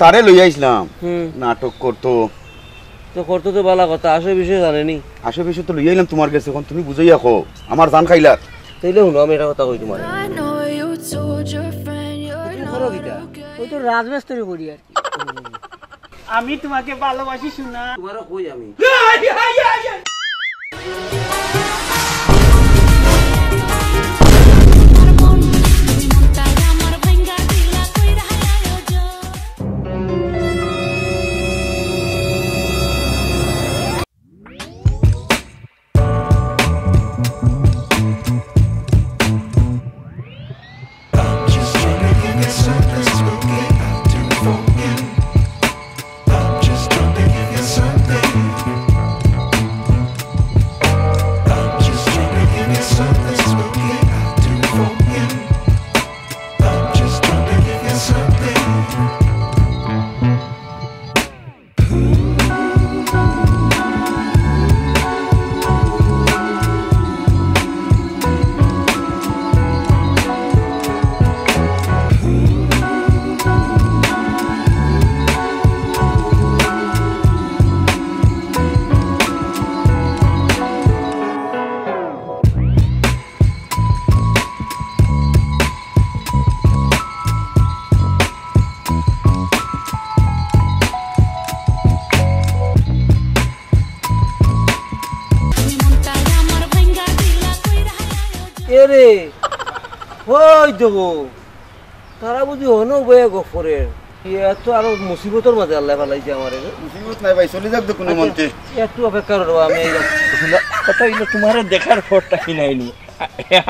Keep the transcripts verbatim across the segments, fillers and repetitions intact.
তারে লইয়া আইছলাম। হুম। নাটক করতো। তো করতো তো বালা কথা, আসল বিষয় জানে নি। আসল বিষয় তো লইয়া আইলাম তুমার গেছে, অখন তুমি বুঝাইয়া কও। আমার জান খাইলার। তাইলে হুনো, আমি একটা কথা কই তুমারে। I know you told your friend you're তুমি not করো কিতা? Okay. ওই তো রাজমিস্ত্রি করি আর কি। আমি তোমাকে ভালোবাসি সোনা। তুমারে কই আমি। এরে, ওই দেখো, তারা বুঝি হনো বয়ে গফরের। ইয়া তো আরো মুসিবতর মাঝে আল্লাহ ফালাইছে আমারে। মুসিবত নাই ভাই, চলি যাক তো কোনো আচ্ছা, মন্তে। একটু অপেক্ষা করো, আমি এই কথা অইলো, তুমারে দেখার পরটা কি নাইনি?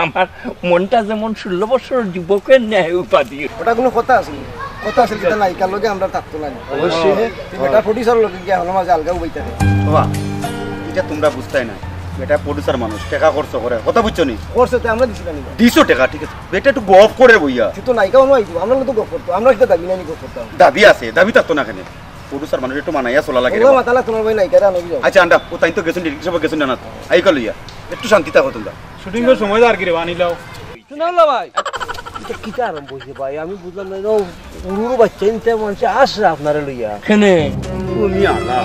আমার মনটা যেমন ষোলো বছর যুবকের ন্যায় উপাধি। ওটা কোনো কথা আছে নি? কথা আছে কিতা? নায়িকার লগে আমরা থাকতো না নি। অবশ্যই। তুই বেটা producer লগে গিয়া হলো মাঝে আলগা উবাই থাকে। বাবা, এটা তুমরা বুঝতায় না। বেটা producer মানুষ, টেকা খরচ করে। কথা বুঝছো নি? খরচ তো আমরা দিছি না নি? দিছো টেকা, ঠিক আছে। বেটা একটু গফ করে বইয়া। সে তো নায়িকা অনো আইতো, আমরা তো গফ করতো। আমরা কিতা দাবি নাই নি গফ করতাম? দাবি আছে, দাবি থাকতো না কেনে? Producer মানুষ একটু মানাইয়া চলা লাগে রে ওরা বাবা। মাতালা তোমার ভাই নায়িকারে আনো কি যাও? আচ্ছা, আন্ডা, ও তাইন তো গেছইন, director সাব গেছইন না, আইকা লইয়া। একটু শান্তি থাকো তুমরা। Shooting এর সময় তো আর কি রে, বানি লাও। সোনাউল্লাহ ভাই, এটা কিতা আরম্ভ অইছে ভাই? আমি বুঝলাম না, এটা হুরুর বাচ্চা ইনতে মানষে আসরা আপনারে লইয়া। কেনে? ও মিয়া আলা,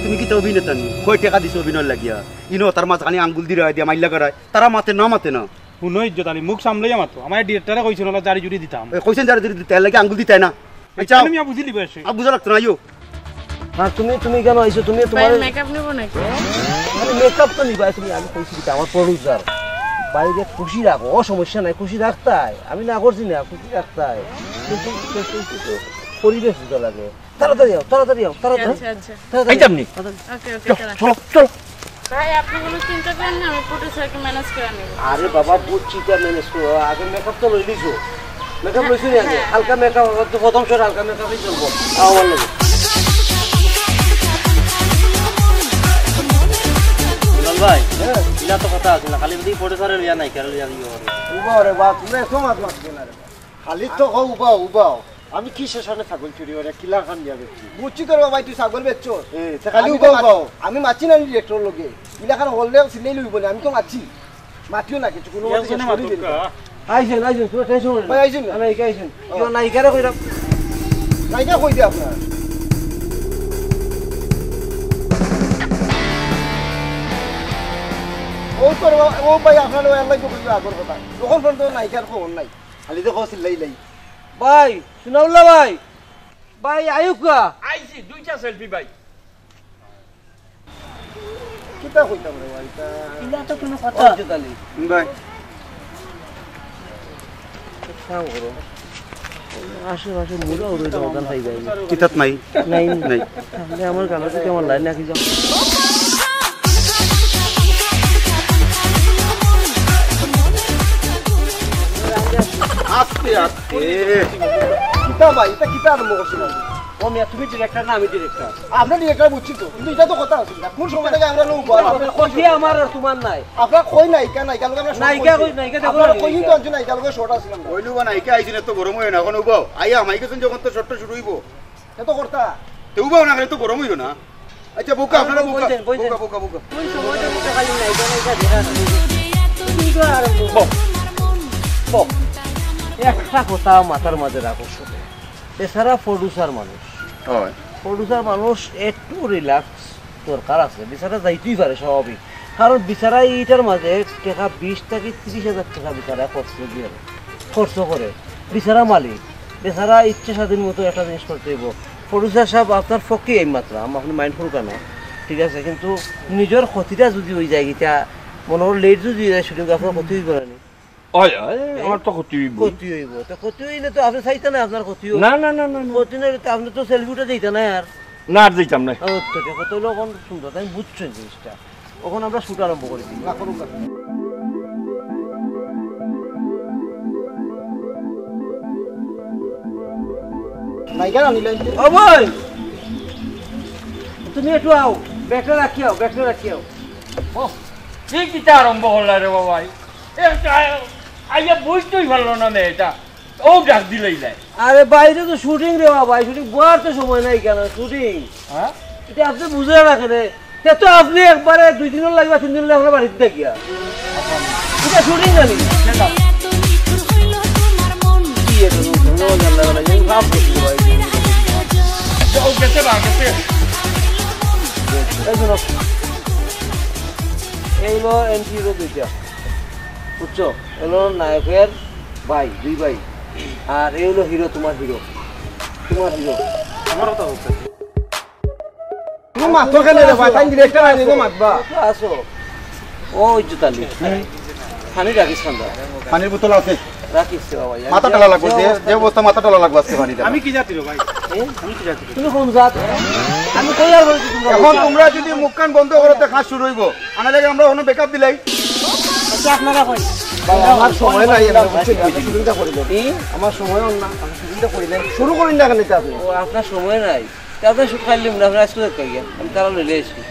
তুমি কিতা অভিনেতা নি? কয় টেকা দিছো অভিনয় লাগিয়া? ইনো তার মাঝখানে আঙ্গুল দিয়া দিয়া মাইল্লা করায়, তারা মাতে না মাতে না। হুনো ইজ্জত আলী, মুখ সামলাইয়া মাতো। আমার director এ কইছিল না জারি জুরি দিতাম। এ, কইছেন জারি জুরি দিতে, এর লাগি আঙ্গুল দিতে না। আচ্ছা। আমি মিয়া বুঝি লিবে সে। আর বুঝা লাগতো না, আইও। আর তুমি, তুমি কেন আইছো? তুমি ভাই, তোমার makeup নিব নাকি? আরে, makeup তো নিবা, তুমি, আমি কইছি কি, আমার producer। বাইরে খুশি রাখো, ও সমস্যা নাই, খুশি রাখতায়। আমি না করছি না, খুশি রাখতায়। কিন্তু, কিন্তু, কিন্তু পরিবেশ বুঝা লাগে। তাড়াতাড়ি আও, তাড়াতাড়ি আও, তাড়াতাড়ি। আচ্ছা, আচ্ছা। তাড়াতাড়ি আইতাম নি। তাড়াতাড়ি। ওকে, ওকে, চলো, তাড়াতাড়ি। চলো, চলো। ভাই, আপনি কোনো চিন্তা করেন না, আমি producer কে manage করে নিব। আরে বাবা, বুঝছি তো manage করো। আগে makeup তো লই লিছো। Makeup লইছো নি আগে? হ্যাঁ। হালকা makeup, আমার তো প্রথম shot হালকা makeup-ই চলবো। আও আমার লগে। দুলাল ভাই, হ্যাঁ। ইলা তো কথা আছে না, খালি যদি producer-এ লইয়া নাই, কেন লইয়া দিও? উবাও রে বাপ, তুমি এত মাত মাতবে না রে বাপ। খালি তো কও উবাও, উবাও। আমি কিসের সামনে ছাগল চুরি করে কিলা খান দিয়া বেচছি? বুঝছি তো রে বাবা, তুই ছাগল বেচছস। এ, তে খালি আমি তো উবাও, মাত-, উবাও। আমি মাতছি না নি director লগে। ইলাখান হলদে সিলেই লইব না, আমি তো মাতছি। মাতিও না কিছু, কোনো মতে শেষ করি দিন। আইছেন, আইছেন, তোমরা tension করেন না। ভাই, আইছেন না? আমি একা আইছেন। ও। কেউ নায়িকারে কইরা। নায়িকা কই দে আপনার? ও তো রে বাবা, ও ভাই, আপনার ওই আল্লাহ তো কইবে আগর কথা। তখন পর্যন্ত নায়িকার খবর নাই। খালি তো কও চিল্লাই লাই। ভাই, সোনাউল্লাহ ভাই। ভাই, আইউক্কা। আইছি, দুইটা selfie ভাই। কিতা কইতাম রে ভাই, তা ইলা তো কোনো কথা। ও, ইজ্জত আলী। ভাই। এক কাম করো। আশেপাশে মুড়া উড়ে যাওয়া গান পাই ভাই। কিতাত নাই? নাই। নাই। তাহলে আমার গান আছে, আমার লাইন রাখি যাও। আস্তে আস্তে। কিতা ভাই, ইটা কিতা আরম্ভ করছিলাম? ও মিয়া, তুমি director না, আমি director। আপনার director বুঝছি তো, কিন্তু ইটা তো কথা আছে না। কোন সময় থেকে আমরা লোক বল? কথা আমার আর তোমার নাই। আপনার কই নায়িকা, নায়িকা লোক আমরা নায়িকা কই, নায়িকা দেখো আপনারা না, কই নায়িকা। কিন্তু আনছি নায়িকা লোক shot আছে না। ওই লোক নায়িকা আইছেন, এত গরম হয় না, এখন উবাও। আইয়া হামাই গেছেন যখন তো shot শুরু হইব। এত করতা। তে উবাও না, তো গরম হইল না। আচ্ছা, বউকা, আপনারা বউকা। বইছেন, বইছেন। বউকা, বউকা, বউকা। কোন সময় থেকে খালি নায়িকা, নায়িকা দেখা যায়? কিন্তু আর বউ, বউ। একটা কথা মাথার মাঝে রাখো শুধু। এছাড়া producer মানুষ। হয়। প্রডিউসার মানুষ একটু রিল্যাক্স দরকার আছে, বেচারা যাইতেই পারে স্বাভাবিক, কারণ বেচারা ইটার মাঝে টেকা বিশ থাকি ত্রিশ হাজার টেকা বেচারা খরচ দিয়ে খরচ করে। বেচারা মালিক, বেচারা ইচ্ছে স্বাধীন মতো একটা জিনিস করতে হইব। প্রডিউসার সাহেব, আপনার পক্ষে এই মাত্র, আম-, আপনি মাইন্ড করবেন না, ঠিক আছে, কিন্তু নিজের ক্ষতিটা যদি ওই যায়, এটা মনে হয় লেট যদি যায়, শুটিং আপনার ক্ষতি হইব না নি? হয়, হয়, আমার তো ক্ষতি হইব। ক্ষতি হইব, তো ক্ষতি হইলে তো আপনি চাইতেন না আপনার ক্ষতি হোক। না, না, না, না, না। ক্ষতি না হইলে তো আপনি তো সেলফি উঠে দিতেন না আর। না, আর দিতাম না। ও, তো দেখো, তাহলে এখন সুন্দর, আমি বুঝছেন জিনিসটা। এখন আমরা শুট আরম্ভ করে দিই। নায়িকা আনিলেন তো? ও ভাই, তুমি একটু আও, ব্যাগটা রাখি আও, ব্যাগটা রাখি আও। ও, কি কিতা আরম্ভ করলা রে বাবা? এ, আ-, আইয়া বুঝতেই পারলো না মেয়েটা। ও ডাক দিলেই নাই। আরে বাইরে তো শুটিং রে বাবা, শুটিং বওয়ার তো সময় নাই কেন? শুটিং। হ্যাঁ? এটা আপনি বুঝে রাখেন রে। তে তো আপনি একবারে দুই দিনও লাগবে, তিন দিন লাগবে বাড়িতে দেখিয়া। এটা শুটিং জানি। কি এটা? ভাব করছি ভাই। যাও, গেছে বা, গেছে। এই শোনো। এই হলো এন্ট্রি হলো দুইটা। বুঝছো? এলো নায়কের ভাই, দুই ভাই। আর এই হলো হিরো, তোমার হিরো। তোমার হিরো। আমার কথা বলতে। তুমি মাতো কেনে রে ভাই? তাই ডিরেক্টর আইলে গো মাতবা। তো আসো। ও ইজ্জত আলী। পানি রাখিস ঠান্ডা। পানির বোতল আছে। রাখিস রে বাবা। মাথা টালা লাগবো, যে, যে অবস্থা মাথা টালা লাগবো আজকে পানি দিয়া। আমি কি জাতি রে ভাই? এ? আমি কি জাতি? তুমি কোন জাত? আমি কই আর বলছি তোমরা এখন বলছো? তোমরা যদি মুখখান বন্ধ করো, তো কাজ শুরু হইব। আনা লাগে আমরা অন্য ব্যাকআপ দিলাই। আচ্ছা, আপনারা কই? ভাই, আমার সময় নাই, আমি বুঝছি, আমি শুটিংটা করিলে। কি? আমার সময় অন না, আমি শুটিংটা করিলে। শুরু করি না কেন এটা আপনি? ও, আপনার সময় নাই। তে আপনার শুট খাইলাম না, আপনার আজকে দেখতে গিয়া। আমি তারা লইলে আসি।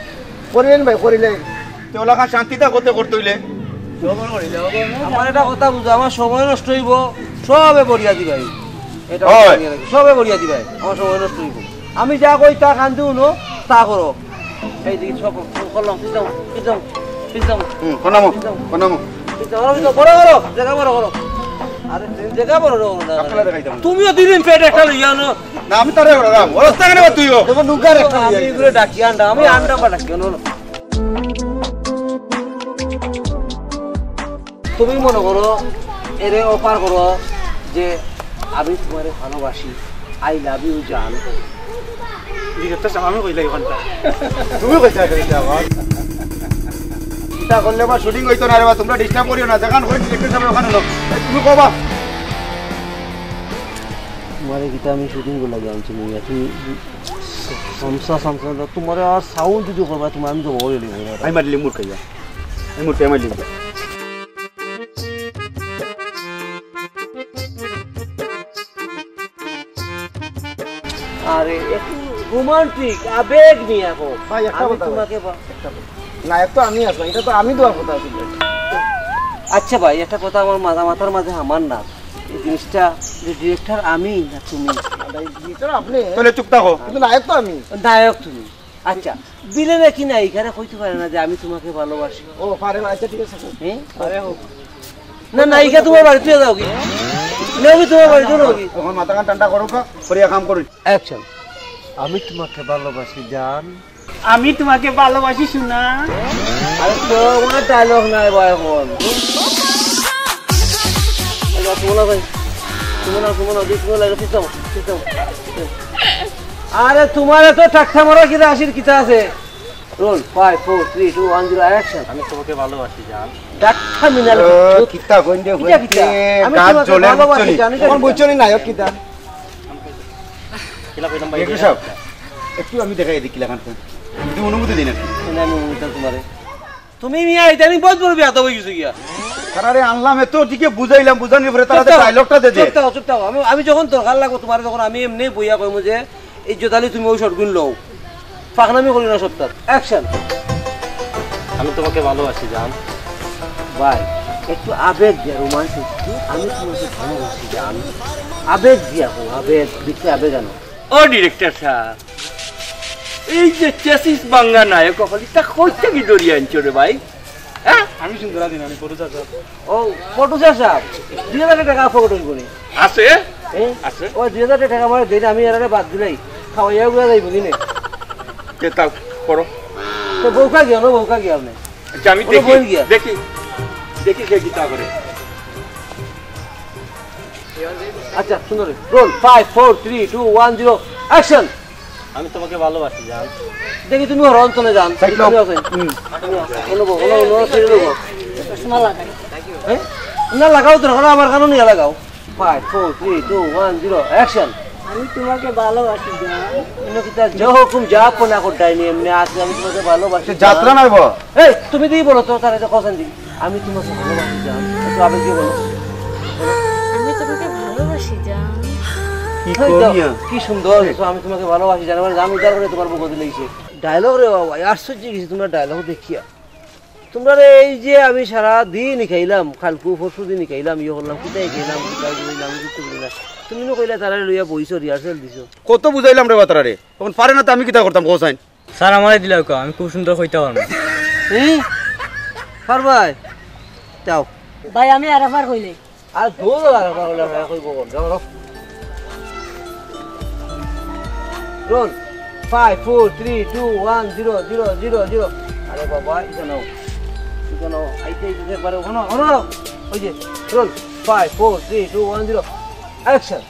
করিলেন ভাই, করিলেন। তে ওলা খান শান্তিটা করতে করতে হইলে। আমার একটা কথা বুঝো, আমার সময় নষ্ট হইব, সবে বরিয়া দিবাই। এটা হয়। মনে রাখি, সবে বরিয়া দিবাই, আমার সময় নষ্ট হইব। আমি যা কই তা কান দিও না, তা করো। এই দিকে সব করলাম, পিছাও, পিছাও, পিছাও। হুম, কোনামো, পিছাও। কোনামো। পিছাও, ওরা পিছাও, বড় করো, জায়গা বড় করো। আরে, তুমি জায়গা বড় করো না। আপনারা দেখাইতাম। তুমিও দুই দিন পেট একটা লইয়া আনো। না, আমি তারে ওরা রাম। ওরা তাকে নেবা তুইও। দেখো, নুকার একটা আমি লইয়া এগুলো ডাকি আন্ডা, আমি আন্ডা বা ডাকি আনো। তুমি মনে করো, এরে অফার করো যে আমি তোমারে ভালোবাসি, আই লাভ ইউ জান। ডিরেক্টর সাহেব, আমি কইলাই ওখানটা। তুমি কইছো এটা, এটা আবার। এটা করলে বা শুটিং হইতো না রে বা, তোমরা ডিস্টার্ব করিও না, যেখান কই ডিরেক্টর সাহেব ওখানে লোক। এই, তুমি কবা। তোমারে কিতা আমি শুটিং করে লাগে আনছি নি, এখন সমস্যা, সমস্যা, তোমারে আর সাউন্ড যদি করবা, তোমার আমি তো বলে নিব। আমি মারলি মুর খাইয়া, আমি মুর খাইয়া মারলি। আরে, একটু রোমান্টিক, আবেগ নিয়ে এখন। ভাই, একটা আমি কথা বলি। তোমাকে বা- একটা কথা। নায়ক তো আমি আসলাম, এটা তো আমি দেওয়ার কথা ছিল। আচ্ছা ভাই, একটা কথা আমার মাথা, মাথার মাঝে আমার না, এই জিনিসটা যে ডিরেক্টর আমি না তুমি? ভাই, ডিরেক্টর আপনি। তাহলে চুপ থাকো। কিন্তু নায়ক তো আমি। নায়ক তুমি। আচ্ছা, ভিলেনে কি নায়িকারে কইতে পারে না যে আমি তোমাকে ভালোবাসি? ও, পারে না, আচ্ছা, ঠিক আছে। হ্যাঁ? আরে হোক। না, নায়িকা তোমার বাড়িত যাও কি? নেও কি তোমার বাড়িত যাও কি? এখন মাথাখান ঠান্ডা করো, করিয়া কাম করো। অ্যাকশন। আমি তোমাকে ভালোবাসি জান। আমি তোমাকে ভালোবাসি সোনা। আরে তো, ওনার ডায়লগ নাই বা এখন। আরে, সুমনা ভাই, সুমনা, সুমনা, দুই সুমনা লাগে, পিছাও, পিছাও। আরে, তোমার এত টাকসা মারা কিতা আসির কিতা আছে? Roll, five, four, three, two, one, zero, action. আমি তোমাকে ভালোবাসি জান। ডাক্তার মিনাল ও, কিতা কইন দে, কিতা, কিতা? আমি গাছ তোমাকে জ্বলে ভালোবাসি বুঝছো নি? জানি, তখন জানি। বুঝছো নি নায়ক কিতা? কিলা কইলাম ভাই? ডিরেক্টর সাহেব, একটু আমি দেখাই দিই কিলা কান। তুমি অনুমতি দিন একটু। না, আমি অনুমতি তোমারে। তুমি মিয়া ইদানিং বহুত বড় বেয়াদব হয়ে গেছো গিয়া। তারারে আনলাম, এত দিকে বুঝাইলাম, বুঝানোর পরে তারা চুপ থাকো, ডায়লগটা দে দে। চুপ থাকো, চুপ থাকো। আমি, আমি যখন দরকার লাগবো তোমার, তখন আমি এমনি বইয়া কইমু যে, "ইজ্জত আলী, তুমি ওই শটগুন লও।" ফাঁকনামি করি না সপ্তাহ। অ্যাকশন। আমি তোমাকে ভালোবাসি জান। ভাই, একটু আবেগ দিয়া, রোমান্টিক। আমি তোমাকে ভালোবাসি জান। আবেগ দিয়া কও, আবেগ, দেখতে আবেগ আনো। ও ডিরেক্টর সাহেব, এই যে চেসিস বাঙ্গা নায়ক অকল, ইতা কই থাকি ধরি আনছো রে ভাই? হ্যাঁ? আমি সুন্দর আছি না, আমি প্রডিউসার সাহেব। ও, প্রডিউসার সাহেব, দুই হাজার টেকা পকেট হইব নি? আছে? এ? আছে। ও, দুই হাজার টেকা আমার দিন, আমি এরারে বাদ দিলাই। খাওয়াইয়া গুয়া যাইব দিনে। তে তাও করো। তো বউকা গিয়া, না বউকা গিয়া আপনি? আচ্ছা, আমি ওটা দেখি, বই গিয়া। দেখি, দেখি কে কিতা করে। আচ্ছা, সুন্দর। Roll, five, four, three, two, one, zero, action. আমি তোমাকে ভালোবাসি জান। দেখি তুমি ওর অঞ্চলে যান। সাইড তুমি আছেন। হুম। তুমি আছেন। কোনো বউ, কোনো, কোনো ছেড়ে দেবো। চশমা লাগাই। হ্যাঁ? না লাগাও তো, আমার কারণে লাগাও। Five, four, three, two, one, zero, action. আমি তোমাকে ভালোবাসি জান। ইনো কিতা যে হুকুম যা আপনা করতাই নি, এমনি আছে, আমি তোমাকে ভালোবাসি সে যাত্রা জান। নাই বল। এই, তুমি দি বলো তো, তারে তো কসন দি। আমি তোমাকে ভালোবাসি জান। একটু আবেগ দিয়ে বলো। আমি তোমাকে ভালোবাসি জান। কি এই তো, কমিয়া? কি সুন্দর, তো আমি তোমাকে ভালোবাসি জান। আমার জান উদ্ধার করে তোমার বুকে দিলে এসে। Dialogue রে বাবা, আশ্চর্য কিছু তোমার dialogue দেখিয়া। তোমরারে এই যে আমি সারা দিন খাইলাম, কালকু পরশু দিন খাইলাম, ইয়ে করলাম, কিতাই খাইলাম, কিতাই খাইলাম, আমি কিচ্ছু বুঝি না। তুমি নু কইলা তারা লইয়া বইছো, rehearsal দিছো। কত বুঝাইলাম রে বা তারারে, এখন পারে না তো আমি কিতা করতাম, কও চাইন? স্যার, আমারে দিলাও কা, আমি খুব সুন্দর কইতা পারমু। হুম? পারবায়? যাও। ভাই, আমি আর একবার কইলে। আর দৌড় আর একবার কইলে, আর কইবো কোন? যাও, যাও। Roll. Five, four, three, two, one, zero, zero, zero, zero. আরে বাবা, ইটা নাও। ইটা নাও। আইতে, আইতে, আইতে পারে। ওখানে, ওখানে নাও। ওই যে, roll. Five, four, three, two, one, zero. Action.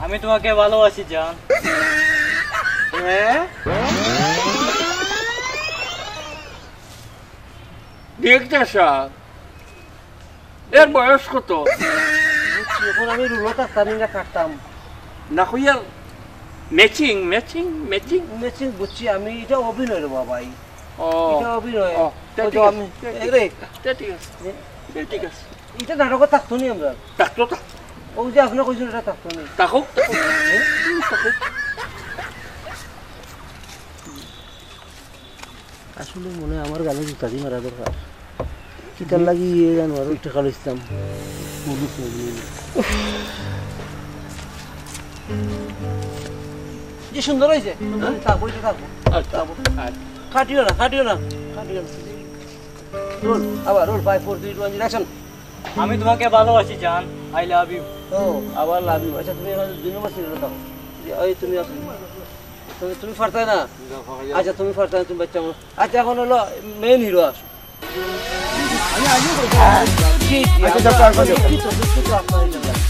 আমি তোমাকে ভালোবাসি জান। হ্যাঁ? দেখতে স্যার, এর বয়স কত? বুঝছি, এখন আমি রুলো থাকতাম, না কাটতাম। না কইয়া ম্যাচিং, ম্যাচিং, ম্যাচিং। ম্যাচিং বুঝছি আমি, এটা অভিনয় রে বাবা, ভাই। ও। এটা অভিনয়। ও, তা ওই তো ঠিক আছে, আমি, তা ঠিক এই রে। আছে, তা ঠিক আছে, তা ঠিক আছে। এটা নাটকে থাকতো নি আমরা? থাকতো, থাকতো। ও যে আপনি কইছেন এটা থাকতো নি? থাকুক, থাকুক। হ্যাঁ? থাকুক। আসলে মনে হয় আমার গালে জুতা দিয়ে মারা দরকার। কিতার লাগি ইয়ে জানো, আরো একটা কালো ইসলাম। যে সুন্দর হয়েছে, সুন্দর হয়েছে, থাকবো, এটা থাকবো। আচ্ছা, থাকবো। আচ্ছা। কাটিও না, কাটিও না, কাটিও না। Roll, আবার roll, five, four, three, two, one, action. আমি তোমাকে ভালোবাসি জান, I love you. ও, আবার love you। আচ্ছা, তুমি এখন দুই নম্বর সিরিয়ালে থাকো। এই তুমি আসো। তুমি, তুমি পারতায় না? আচ্ছা, তুমি পারতায় না, তুমি বাচ্চা মানুষ। আচ্ছা, এখন হলো মেইন হিরো আস। জি, জি, আচ্ছা, আমরা দুঃখিত, দুঃখিত আপনার এটা লাগে।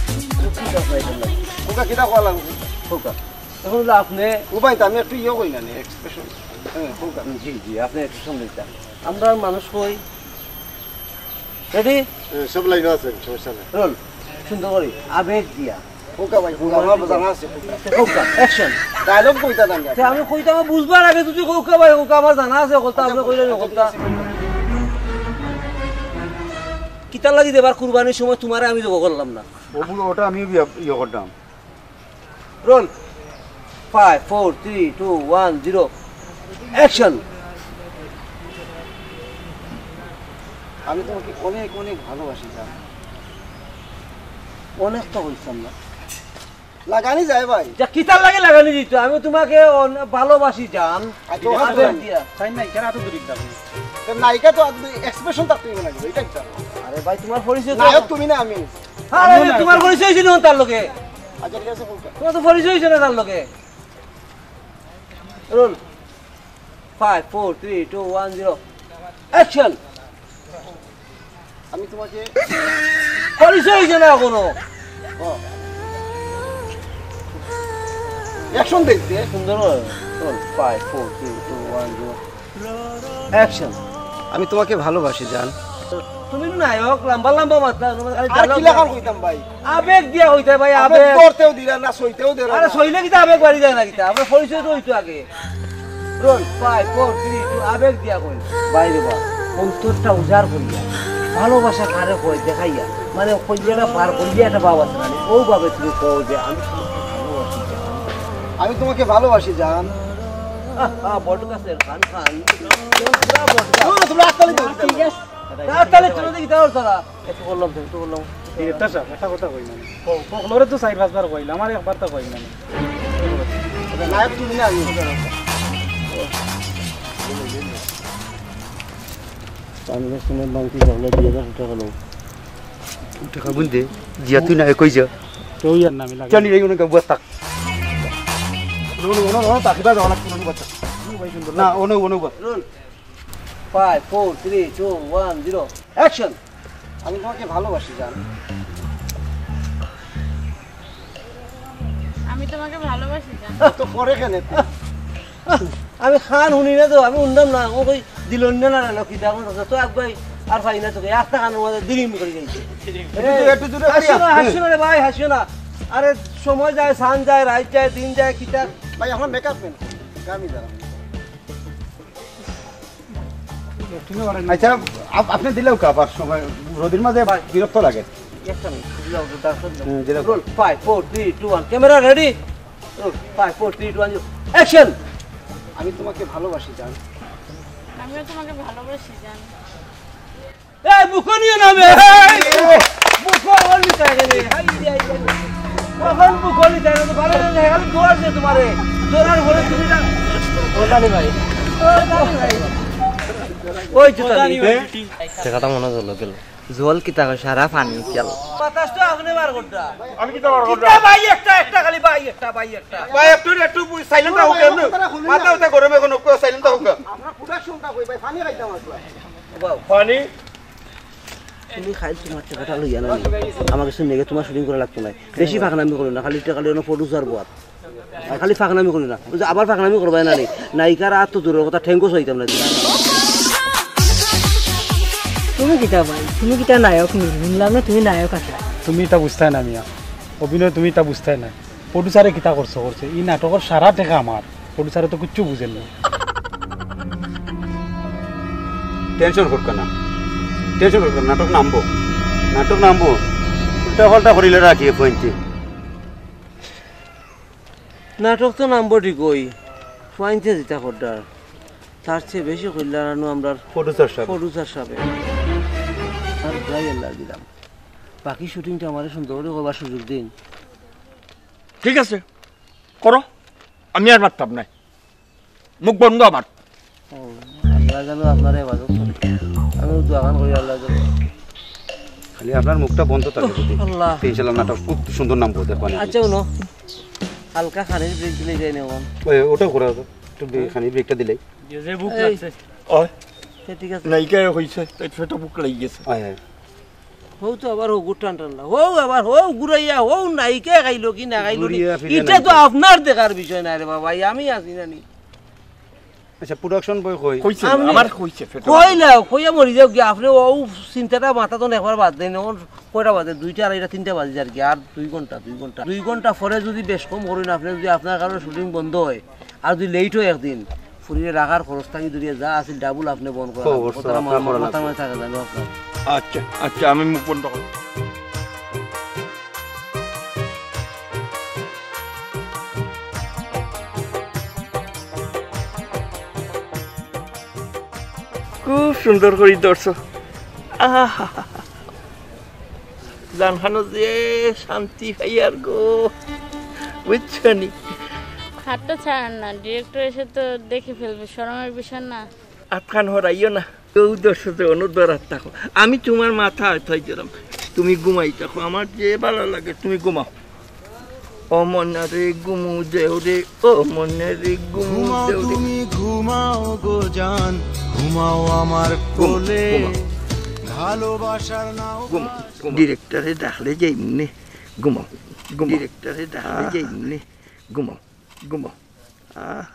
দুঃখিত আপনার এটা লাগে। ওকে, কিতা কওয়া লাগবে? ওকে। এখন হলো আপনি ও ভাই, তো আমি একটু ইয়ে কই না, expression। হ্যাঁ, ওকে। জি, জি, আপনি expression দিতে। আমরা মানুষ কই। Ready? হ্যাঁ, সব লাইন আছে, সমস্যা নাই। Roll। সুন্দর করি, আবেগ দিয়া। ওকে ভাই, ওকে, আমার জানা আছে। ওকে, action। Dialogue কইতা না। তে আমি কইতাম, বুঝবার আগে তুই ওকে ভাই, ওকে আমার জানা আছে, ওকে আপনি কইলেন ওকে। কিতার লাগি দেবার কুরবানির সময় তোমারে আমি যোগ করলাম না। ও বুঝো, ওটা আমি ইয়ে, ইয়ে করতাম। Roll. Five, four, three, two, one, zero. Action. আমি তোমাকে অনেক অনেক ভালোবাসি জান। অনেক তো কইতাম না। লাগানি যায় ভাই। যা কিতার লাগি লাগানি দিত? আমি তোমাকে অন-, ভালোবাসি জান। আচ্ছা, আবেগ দিয়া। তাই নাই, কেন এত দূরে যাবো? তো নায়িকা তো expression থাকতেই মনে হয়, এটা কি জানো? আরে ভাই, তোমার পরিচয় তো নায়ক তুমি না আমি। আরে, আরে, তোমার পরিচয় হইছে না তার লগে। আচ্ছা, ঠিক আছে, বলতে। তোমার তো পরিচয় হইছে না তার লগে। Roll. Five, four, three, two, one, zero. Action. আমি তোমাকে পরিচয় হইছে না এখনো। ও। Action দেখতে। সুন্দর। Roll. Five, four, three, two, one, zero. Action. আমি তোমাকে ভালোবাসি জান। তুমি নায়ক, লম্বা লম্বা মাতলা, তোমার খালি আর dialogue কি লাগান না। কইতাম ভাই? আবেগ দিয়া কইতে ভাই, আবেগ আবেগ। করতেও দিলা না, সইতেও দিলা আরে না। সইলে কিতা আবেগ বাড়ি যায় না কিতা? আমরা পরিচয় তো হইতো আগে। Roll. Five, four, three, two, আবেগ দিয়া কই। ভাই রে বা, অন্তরটা উজাড় করিয়া, ভালোবাসা কারে কয় দেখাইয়া, মানে কইয়াটা বার করিয়া একটা ভাব আছে না, ও ভাবে তুমি কও যে আমি তোমাকে ভালোবাসি জান। আমি তোমাকে ভালোবাসি জান। আহ, আহ, বটগাছের খান খান। পুরা বটগাছ। তোমরা, তোমরা হাততালি দাও। ঠিক আছে। হাততালি তুলে দেখি, দাও তারা। একটু বললাম তো, একটু বললাম। ডিরেক্টর সাহেব, একটা কথা কই মানে। ফো-, ফোকলোরে তো চাইর পাঁচবার কইলাম, আর একবার তো কই মানে। নায়ক তুমি না, আমি। আমি শুনে বাংতি ঝগড়া দিয়ে হাজার টাকা লো। টাকা বুঝ দে, জিয়া তুই না কই যা। কেউ আর নামে লাগে। জানি রে, ওনাকে বুয়া থাক। নো, নো, নো, নো, তাকিবা যাওয়া লাগতো না, বাচ্চা। না, অনু, অনু, বা। Roll. Five, four, three, two, one, zero. Action. আমি তোমাকে ভালোবাসি জান। আমি তোমাকে ভালোবাসি জান। তো পরে কেন? আমি খান শুনি না তো, আমি শুনতাম না। ও কই দিল না, না, না, কিতা এখন তো এক ভাই আর পাই না তোকে, একটা খান আমাদের দিলিম করে গেছে। একটু দূরে, একটু দূরে হাসিও করিয়া। না, হাসিও না রে ভাই, হাসিও না। আরে সময় যায়, সান যায়, রাত যায়, দিন যায়, কিতা। ভাই, আমার মেকআপ ম্যান, আমি দাঁড়াও। আচ্ছা, আপ-, আপনি দিলেও কাপ আর সময় রোদির মাঝে বিরক্ত লাগে। একটা মিনিট, দিলাও তো, তারপর দিলাও। হুম, দিলাও। Roll, five, four, three, two, one. Camera ready? Roll, five, four, three, two, one, zero. Action! আমি তোমাকে ভালোবাসি জান। আমিও তোমাকে ভালোবাসি জান। এই মুখো নিও না বে। মুখো অলি তাই রে। হাই রে, হাই রে। কখন মুখো অলি তাই রে? তো ভালো লাগে, খালি দৌড় দে তোমারে। দৌড়ার পরে তুমি না। ও জানি ভাই। ও জানি ভাই। ওই জুতা নেই। টেকাটা মনে হলো গেল। জল কিতা কয়, সারা পানি গেল। বাতাস তো আপনি বার করতা। আমি কিতা বার করতাম? কিতা ভাই একটা, একটা খালি ভাই একটা, ভাই একটা। ভাই একটু, একটু silent থাকো কেন? মাথা উঠে গরমে কোনো silent থাকো। আমরা production টা কই ভাই, পানি খাইতাম আসলে। পানি? তুমি খাইল তোমার টেকাটা লইয়া না নি? আমার কাছে নেগে তোমার shooting করা লাগতো না। বেশি ফাঁকনামি করো না, খালি টেকা লইয়া producer বয়াত। আর খালি ফাঁকনামি করো না। ওই যে আবার ফাঁকনামি করবায় না নি? নায়িকার আর তো দূরের কথা, ঠেঙ্গো সইতাম না। তুমি কিতা ভাই? তুমি কিতা নায়ক নি? শুনলাম না তুমি নায়ক আছো। তুমি ইতা বুঝতায় না মিয়া, অভিনয় তুমি ইতা বুঝতায় না। Producer এ কিতা করছে করছে, ই নাটকর সারা টেকা আমার। Producer এ তো কিচ্ছু বুঝের না। Tension করবে না, tension করবে না, নাটক নামবো, নাটক নামবো। উল্টা পাল্টা করিলে রাখি পয়েন্টে। নাটক তো নামবো ঠিকই, পয়েন্টে যেটা করডার, তার চেয়ে বেশি কইলা রানু আমরার producer সাহেব। Producer সাহেব। আর প্রায় আল্লাহ দিলাম, বাকি shooting টা আমারে সুন্দর করে করবার সুযোগ দিন। ঠিক আছে, করো, আমি আর মারতাম নাই, মুখ বন্ধ আমার। ও, আল্লাহ যেন আপনারে হেফাজত করে। আমি দোয়া খান করি আল্লাহ যেন। খালি আপনার মুখটা বন্ধ থাকে যদি। আল্লাহ। ইনশাআল্লাহ নাটক খুব সুন্দর নামবো, দেখবেন। আচ্ছা, হুনো, হালকা খানির break দিলে যাই না এখন। ওই, ওটাও করা যাবে। একটু বে-, খানির break টা দিলেই। যে, যে ভুক এই। লাগছে। ওই। সে ঠিক আছে। নায়িকায় হইছে, পেট ফেটা ভুক লাগি গেছে। হয়, হয়। হউ তো আবার হউ গুড় টান টানলা। হউ আবার হউ ঘুরাইয়া, হউ নায়িকায় খাইলো কি না খাইলো নি। ঘুরিয়া ফিরিয়া ইটা তো নায়িকা। আপনার দেখার বিষয় না রে বাবা, আমি আছি না নি। আচ্ছা, production boy কই? কইছে না, আমি আমার কইছে, ফেটো। কইলাও, কইয়া মরি যাও কি, আপনে অউ চিন্তাটা মাথাত একবার বাদ দেন। এখন কয়টা বাজে? দুইটা, আড়াইটা, তিনটা বাজে আর কি, আর দুই ঘন্টা, দুই ঘন্টা। দুই ঘন্টা পরে যদি বেশ কম করইন, আপনে যদি আপনার কারণে shooting বন্ধ হয়, আর যদি late হয় একদিন, ফুরিয়ে রাখার খরচ থাকি ধরিয়া যা আছিল double আপনে বহন করা লাগবো। অবশ্য কথাটা আপনার মা-, করা মাথার লাগবো। মাঝে থাকে জানো আপনার। আচ্ছা, আচ্ছা, আমি মুখ বন্ধ করি। খুব সুন্দর করি ধরছো। আহা! জানখানো যে শান্তি পাইয়ার গো, বুঝছো নি? হাতটা ছাড়েন না, director এসে তো দেখে ফেলবে, শরমের বিষয় না। আতখান হরাইও না, কেউ দর্শক অনুরোধ রাত থাকো, আমি তোমার মাথা আয় থাই দিলাম, তুমি ঘুমাই থাকো, আমার যে ভালো লাগে তুমি ঘুমাও। ও মনারে ঘুমু দেও রে, ও মনারে ঘুমু ঘুমাও দেও রে। তুমি ঘুমাও গো জান, ঘুমাও আমার ঘুমা, কোলে। ঘুমা। ভালোবাসার নাও ঘুমা, ঘুমা। ডিরেক্টরে ডাকলে যাইমুনে। ঘুমাও, ঘুমাও। ডিরেক্টরে ডাকলে আহ। যাইমুনে। ঘুমাও, ঘুমাও। আহ।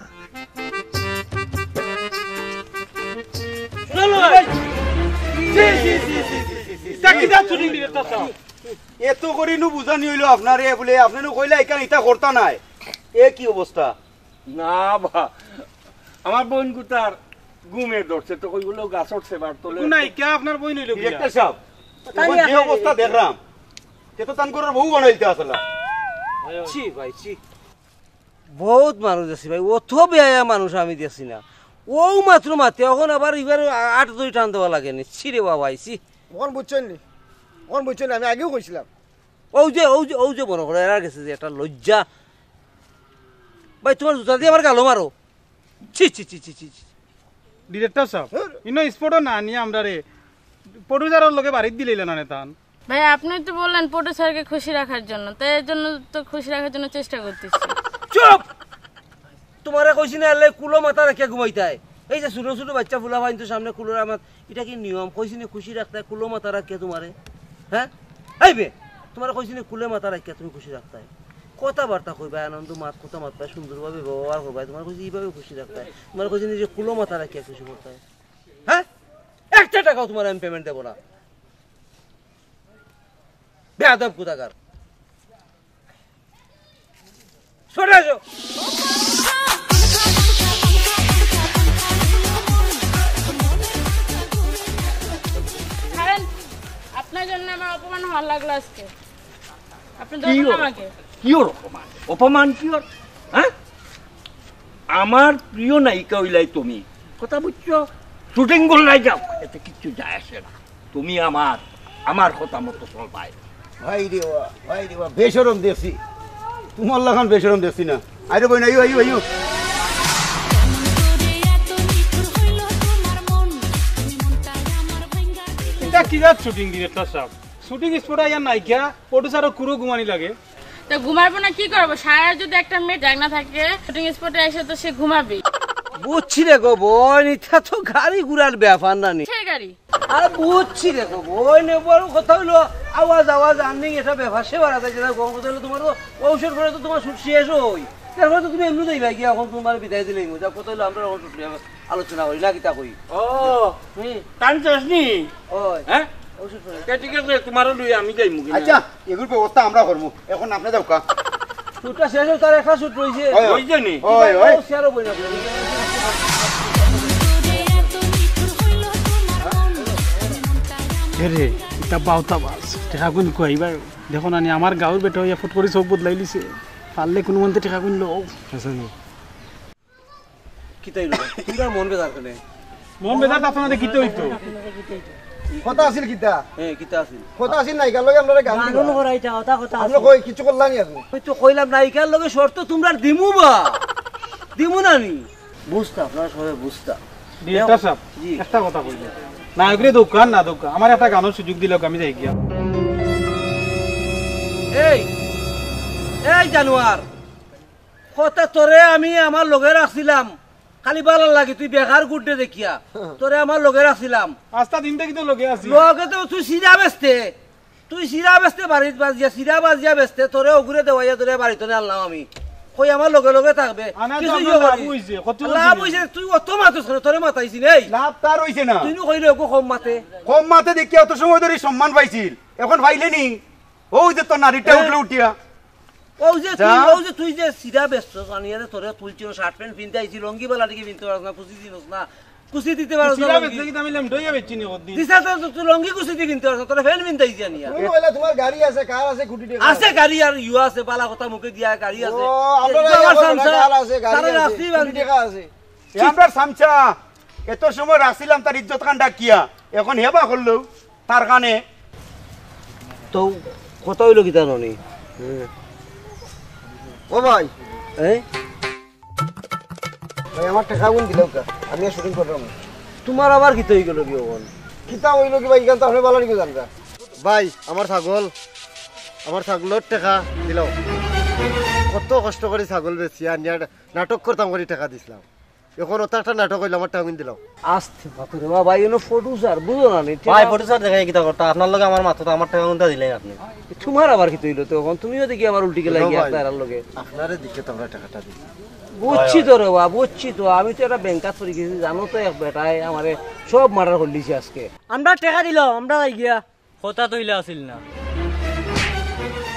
জি, জি, জি, জি, জি, জি, জি। তা কিতা shooting director সাব? এত করি নু বুঝানি অইলো আপনারে বুলে, আপনে নু কইলা ইখান ইতা করতা নায়। এ কি অবস্থা? না বা, আমার বইন গুতার ঘুমে ধরছে তো কইগুলো গাছর সেবার তলে। কোন নায়িকা আপনার বইন অইলো কিয়া? ডিরেক্টর সাব, তাই এখন যে আছে। অবস্থা দেখলাম, সে তো তান ঘরর বউ বানাইতে আসলা। ছি ভাই, ছি। বহুত মানুষ দেখছি ভাই, অত বেহায়া মানুষ আমি দেখছি না। অউ মাত্র মাতে, অখন আবার ইবার আট দুই টান দেওয়া লাগে নি। ছি রে বাবা, ছি। অখন বুঝছইন নি? অখন বুঝছইন নি? আমি আগেও কইছিলাম। অউ যে, অউ যে, অউ যে মনো করো, এরার গেছে যে একটা লজ্জা। ভাই, তোমার জুতা দিয়া আমার গালো মারো। ছি, ছি, ছি। ডিরেক্টর সাব, হুর। ইনো স্পটও না নিয়া আমরারে প্রডিউসারর লগে বাড়িত দিলাইলা না নে তান। ভাই, আপনি তো বললেন প্রডিউসারকে খুশি রাখার জন্য, তাই এর জন্য তো খুশি রাখার জন্য চেষ্টা করতেছি। চুপ! তোমারে কইছি না, এলে কুলো মাথা রাখিয়া ঘুমাইতায়। এই যে ছোট ছোট বাচ্চা ফুলা ভাইন তো সামনে কুলোর আমার, এটা কি নিয়ম? কইছি না খুশি রাখতায়, কুলো মাথা রাখিয়া তোমারে? হ্যাঁ, এই বে, তোমারে কইছি না কুলে মাথা রাখিয়া তুমি খুশি রাখতায়? কথাবার্তা কইবায়, আনন্দ মাত, কথা মাতবায়, সুন্দরভাবে ব্যবহার করবায়। তোমারে কইছি এইভাবে খুশি রাখতায়, তোমারে কইছি না যে কুলো মাথা রাখিয়া খুশি করতায়। হ্যাঁ, একটা টাকাও তোমারে আমি পেমেন্ট দেবো না। বেয়াদব কোথাকার। সরে আসো। ছাড়েন, আপনার জন্য আমার অপমান হওয়ার লাগলো আজকে। আপনি কি ধরবেন ওর আমাকে। কি ওর অপমান? অপমান কি ওর? হ্যাঁ, আমার প্রিয় নায়িকা হইলাই তুমি, কথা বুঝছো? শুটিং করলাই যাও, এতে কিচ্ছু যায় আসে না। তুমি আমার আমার কথা মতো চলবায়। ভাই রে বা, ভাই রে বা, বেশরম দেখছি। তোমার লাখান বেশরম দেখছি না। আরে বইন, আইও, আইও, আইও। এটা কিরাত শুটিং ডিরেক্টর সাহেব? শুটিং স্পট আইয়া নায়িকা প্রডিউসারও কুরো ঘুমানি লাগে। তো ঘুমাবো না কি করবো? সারা যদি একটা মেয়ে জাগ না থাকে শুটিং স্পটে এসে তো সে ঘুমাবেই। বুঝছি রে গো বইন, এটা তো গাড়ি ঘোড়ার ব্যাপার না নি। সে গাড়ি। আর বুঝছি রে গো বইন, বড় কথা হইলো আওয়াজ আওয়াজ আর্নিং এটা ব্যাপার সে বাড়াতে যেটা গো কথা হইলো তোমার তো ঔষধ পরে তো তোমার শুট শেষ হই। তারপরে তো তুমি এমনি যাইবা গিয়া এখন তোমার বিদায় দিলেই মজা কথা হইলো আমরা এখন শুট নিয়ে আলোচনা করি না কিতা কই। ও, হুম, টান চাস নি? ওই। হ্যাঁ? ঔষধ পরে। তে ঠিক আছে, তোমারও লই আমি যাইমু কিনা। আচ্ছা, এগুর ব্যবস্থা আমরা করবো। এখন আপনি যাও কা। শুটটা শেষ হই তার একটা শুট রইছে। ওই, ওই যে নি? ওই, ওই। ও, শেয়ারও বই না। এরে, ইটা বাউতা বাস। টেকা কুন খুয়াইবা? দেখো না নি, আমার গাঁওর বেটা হইয়া ফট করি চোখ বদলাই লিছে। পারলে কুনু মন্তে টেকা কুন লও। কিতা হইলো? তোমরা মন বেজার কেনে? মন বেজার তো আপনাদের কিতা হইতো? কথা আছিল কিতা? হ্যাঁ, কিতা আছিল? কথা আছিল নায়িকার লগে আমরা গান দিবা। করাইতা, ওটা কথা আমরা কই কিছু করলাম নি আপনি? ওই তো কইলাম নায়িকার লগে শর্ত তোমরা দিমু বা। দিমু না নি? বুঝতা, আপনারা সবাই বুঝতা। ডিরেক্টর সাহেব, জি। একটা কথা কইলে। নায়করে দোকান না দোকান, আমার একটা গানের সুযোগ দিলে আমি যাই গিয়া। এই, এই জানোয়ার, কথা তোরে আমি আমার লগে রাখছিলাম, খালি বালার লাগি তুই বেকার গুড্ডে দেখিয়া তোরে আমার লগে রাখছিলাম। আস্তা দিন থাকি তো লগে আছি। লগে তো তুই সিরা বেচতে, তুই সিরা বেচতে বাড়িত বাজিয়া, সিরা বাজিয়া বেচতে তোরে ওগুরে দেওয়াইয়া তোরে বাড়িত আনলাম আমি। কই আমার লগে লগে থাকবে। আনা তো কিছু আপনার ইয়ে লাভ করি। হইছে, কত লাভ হইছে? হইছে, তুই অত মাতুস কেনে, তোরে মাতাইছি নেই। লাভ তার হইছে না। তুই নু কইলে ওগো কম মাতে। কম মাতে দেখিয়া অত সময় ধরে সম্মান পাইছিল, এখন পাইলে নি? ও যে তোর নারীটা হ্যাঁ। উঠলো উঠিয়া। ও যে যা। তুই, ও যে তুই যে সিরা বেচতে জানিয়া রে তোরে তুলছিল, শার্ট প্যান্ট পিনতে আইছি, লঙ্গি বালা টিকে পিনতে পারস না, কুচি দিনস না, কুচি দিতে পারস না সিরা লঙ্গি। বেচলে কিন্তু আমি লেমটাইয়া বেচছি নি কদিন। দিছা তো তুই লঙ্গি কুচি দি পিনতে পারস না, তোরে ফেল পিনতে আইছি আনিয়া। তুমি কইলা তোমার গাড়ি আছে, কার আছে, কোটি টাকা আছে গাড়ি আর ইউ আছে, বালা কথা মুখে দিয়া গাড়ি আছে। ও, আমরা একটু এই আমার আমার সামসা, কার আছে, গাড়ি তারে আছে, রাখছি কোটি বান্ধি। টাকা আছে। এ, আমরা সামসা, এত সময় রাখছিলাম তার ইজ্জত খান ডাকিয়া, এখন হেবা করলো তার কানে। তো কথা হইলো কিতা ননি? ও ভাই, এই ভাই আমার টাকা গুন দিলাও কা, আমি আর শুটিং করলাম না। তোমার আবার কিতা হই গেল কি ওখান? কিতা হইলো কি ভাই, এখান তো আপনি ভালো রেখে জানরা। ভাই, আমার ছাগল, আমার ছাগলর টাকা দিলাও। কত কষ্ট করি ছাগল বেচিয়া আনিয়া নাটক করতাম করি টাকা দিছিলাম। এখন অত একটা নাটক হইলো, আমার টাকা গুন দিলাও। আস্তে বাপরে বাবা, ইনো প্রডিউসার, বুঝো না নি? ভাই, প্রডিউসার দেখে কিতা করতা? আপনার লগে আমার মাথা তো আমার টাকা গুনতা দিলেন আপনি। তোমার আবার কিতা হইলো তো ওখান? তুমিও দেখি আমার উল্টি গেলে ও গিয়া ভাই, তারার লগে। আপনারে দিকে তো আমরা টাকাটা দিই। বুঝছি তো রে বাবা, বুঝছি তো। আমি তো একটা ব্যাংকাত পড়ি গেছি, জানো তো, এক বেটায় আমারে সব মার্ডার করলিছে আজকে। আমরা টাকা দিলাম, আমরা যাই গিয়া। কথা তো ইলা আছিল না।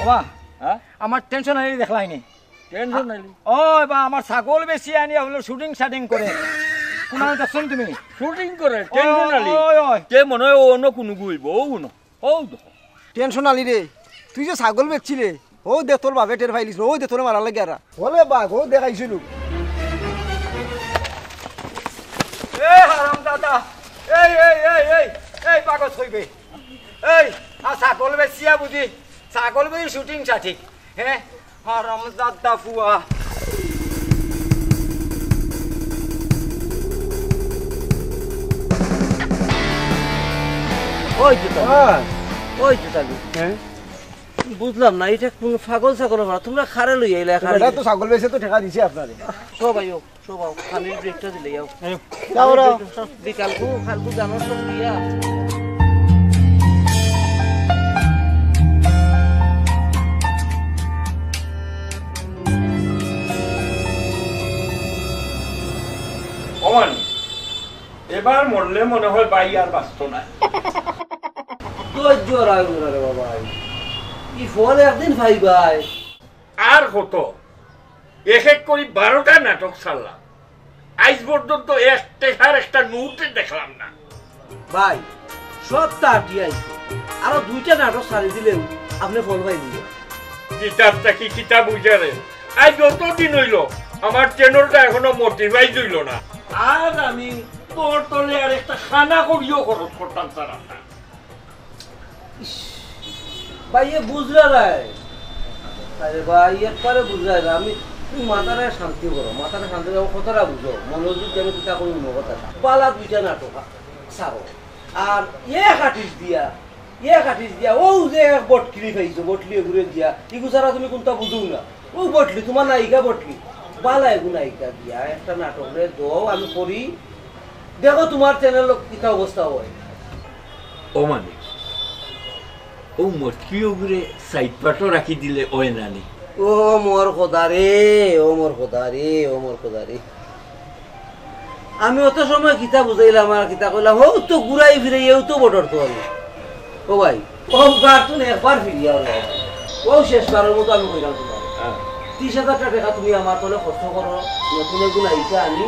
ওবা, হ্যাঁ? আমার টেনশন আলি দেখলাই নি। টেনশন আলি? ও বা, আমার ছাগল বেশি আনি আপনার শুটিং শাটিং করে। কোন দেখছেন তুমি? শুটিং করে, টেনশন আলি। ওই, ওই। তে মনে হয় ও অন্য কোনো গুইব, ও কোনো। ও দেখো। টেনশন আলি রে, তুই যে ছাগল বেচছিলে, ও দে তোর বাবে টের পাইলিস, ও দে তোর মারা লাগে আর। বলে বাঘ, ও দেখাইছিল। এ হারাম দাদা, এই, এই, এই, এই, এই পাগল হইবে। এই, আর ছাগল বেচিয়া বুঝি, ছাগল বুঝি শুটিং শাটিং, হ্যাঁ? হারাম দাদা ফুয়া। ওই তো তালি। ওই তো তালি। হ্যাঁ? বুঝলাম না, এটা কোন পাগল ছাগল হওয়া? তোমরা কারে লইয়া আইলা? কারে এটা তো লইয়া? ছাগল বেচে তো টেকা দিছে আপনারে। সব আইও, সব আও, পানির ব্রেকটা দিলে যাও। যাও, যাও। বিকালকু, কালকু জানো সব দিয়া। ওমান, এবার মরলে মনে হয় ভাই আর বাঁচতো না। ধৈর্য রাখুন রে বাবা, ই ফল একদিন পাইবায়। আর কত? এক এক করি বারোটা নাটক ছাড়লাম, আইজ পর্যন্ত এক টেকার একটা নোট দেখলাম না। ভাই, সব তো আটিয়া আইছে, আরো দুইটা নাটক ছাড়ি দিলেও আপনে ফল পাইবা। কিতাব থাকি কিতাব বুঝারে, আইজ যত দিন অইলো, আমার চ্যানেলটা এখনো মনিটাইজ অইলো না। আর আমি তোর তলে আর একটা খানা করিও খরচ করতাম চাইরাম না। ইস, ভাইয়ে বুঝরা নায়। আরে ভাই, একবারে বুঝরা না। আমি, তুমি মাথারে শান্তি করো, মাথারে শান্তি করো, কথাটা বুঝো। মনোযোগ দিয়া আমি কিতা কই, অন্য কথা। বালা দুইটা নাটক ছাড়ো। আর এক আর্টিস্ট দিয়া, এক আর্টিস্ট দিয়া, অউ যে এক বটকিরি পাইছো, বটলি এগুরে দিয়া, ইগু ছাড়া তুমি কুনটা বুঝো না। অউ বটলি, তুমার নায়িকা বটলি। বালা এগু নায়িকা দিয়া একটা নাটকরে দেও, আমি করি। দেখো তুমার চ্যানেল কিতা অবস্থা অয়। ও মানিক, অউ মটকি ওগুরে সাইড পাটো রাখি দিলে অয় না নি? ও মোর খোদা রে, ও মোর খোদা রে, ও মোর খোদা রে। আমি অত সময় কিতা বুঝাইলাম আর কিতা কইলাম, হউ তো ঘুরাই ফিরাই, এও তো বটর তো আমি। ও ভাই, ও বার তুমি একবার ফিরিয়া আও রে। অউ শেষবারর মতো আমি কইলাম তুমার। হ্যাঁ। ত্রিশ হাজার টেকা তুমি আমার তলে খরচ করো, নতুন এগু নায়িকা আনি।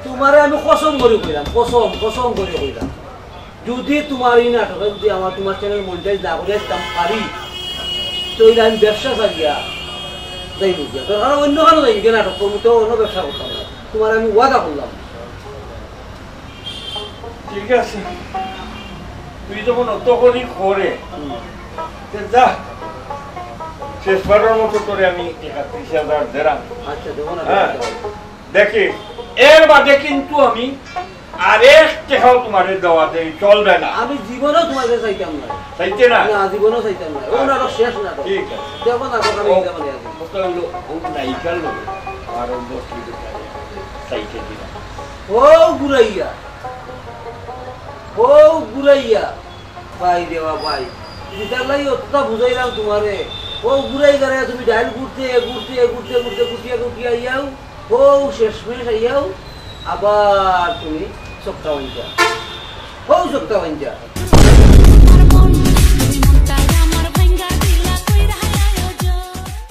তুমারে আমি কসম করি কইলাম, কসম, কসম করি কইলাম। যুদি তুমার ই নাটকে যুদি আমার, তুমার চ্যানেল মনিটাইজ না করি আসতাম পারি, তে অইলে আমি ব্যবসা ছাড়িয়া যাইমু গিয়া। দরকার অইলে অন্য খানো যাইমু গিয়া, নাটক করমু, তে অন্য ব্যবসা করতাম না। তুমারে আমি ওয়াদা করলাম। ঠিক আছে, তুই যখন অত করি করে, হুম। তে যা, শেষবারর মতো তোরে আমি একত্রিশ হাজার দিরাম। আচ্ছা, দেবো না, হ্যাঁ। দেবো না। দেখি, এর বাদে কিন্তু আমি আর এক টেকাও তুমারে দেওয়া দেই চলবে না। আমি জীবনেও তুমার কাছে চাইতাম না। চাইতে না? না, জীবনেও চাইতাম না। ও আচ্ছা। নাটক শেষ নাটক। ঠিক আছে। দেখো না, আমি ও, ইনকাম নিয়ে আসি। কথা হইলো, ও নায়িকার লোক, আর ও বসলি চাইতে দিলাম। ও ঘুরাইয়া, ও ঘুরাইয়া, ভাই রে বা ভাই, ইতার লাগি অতটা বুঝাইলাম তুমারে। ও ঘুরাই ঘুরাই তুমি ডাইল ঘুরতে, ঘুরতে, ঘুরতে, ঘুরতে, ঘুরতে, ঘুরতে আইয়াও, ও শেষমেশ আইয়াও, আবার তুমি চক্কা বাঞ্জা। ও চক্কা বাঞ্জা।